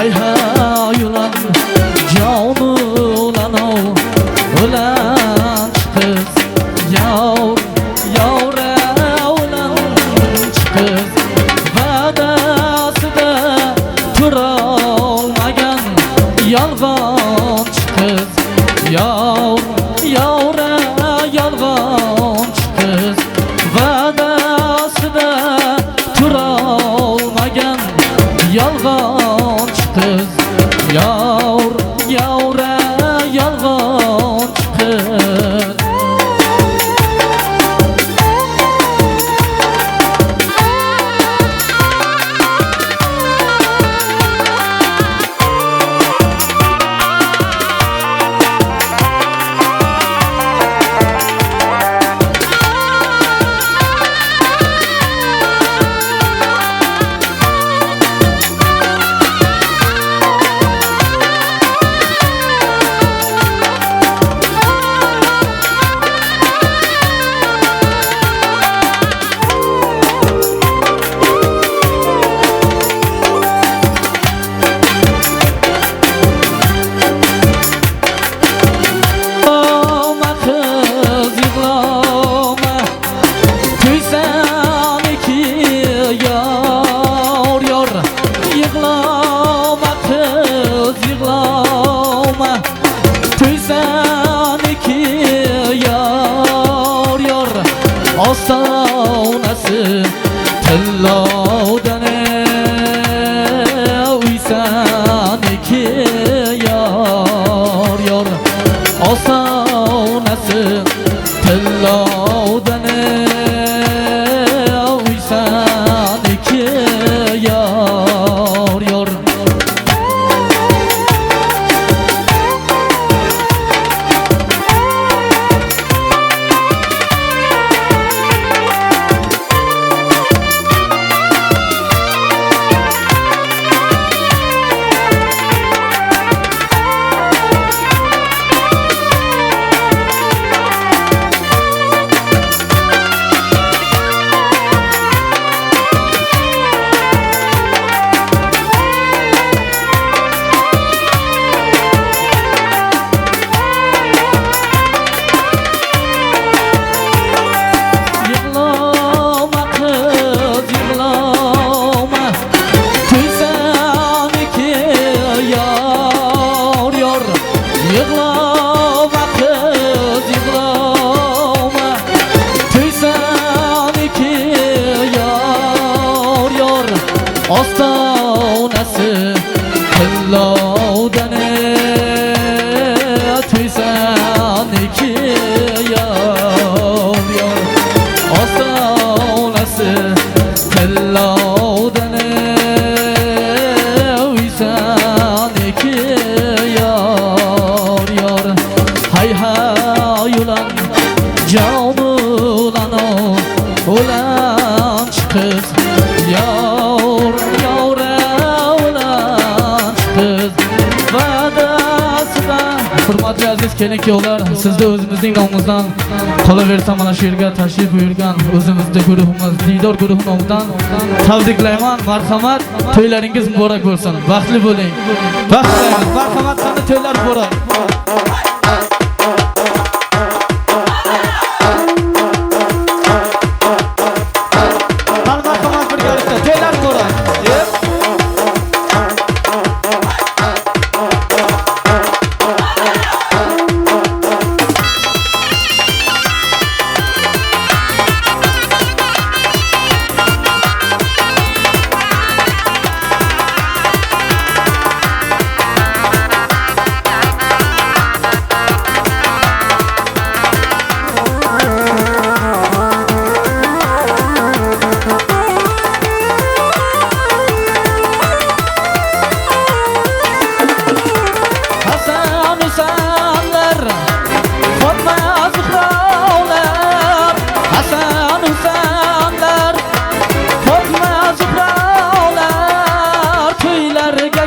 Hay hay ulan jon ulan ulan qiz yor yora ulan qiz va'dasida turolmagan yolg'onchi qiz yor yora yolg'onchi qiz va'dasida turolmagan yolg'onchi qiz yor yora yolg'onchi qiz. Ostonasi tillodan uysaniki yor yor ostonasi tillodan uysaniki yor yor. Yığlama kız yığlama, tüysen iki yar yar ostonasi tillodan tüysen iki yar yar ostonasi tillodan uysan iki yar yar. Hay hay ulan can ulan ulan qiz yor yora ulan qiz va'dasida. Hurmatli aziz kelin-kuyovlar, sizni o'zimizning nomimizdan qolaversa mana shu yerga tashrif buyurgan o'zimizni guruhimiz Diydor guruhi nomidan tabriklayman. Marhamat, to'ylaringiz muborak bo'lsin, baxtli bo'ling. Baxt tilaymiz. Marhamat, qani to'ylar muborak.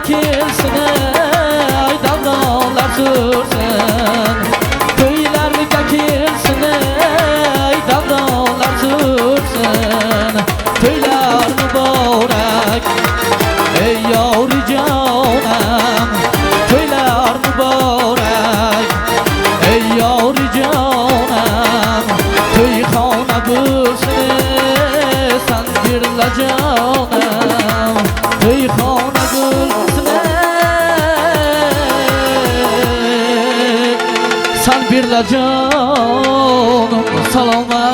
Kelsin ey davronlar sursin, to'ylarga kelsin ey davronlar sursin. To'ylar muborak ey yori jonon, Sorma gulsine. Sen birle canım salomat.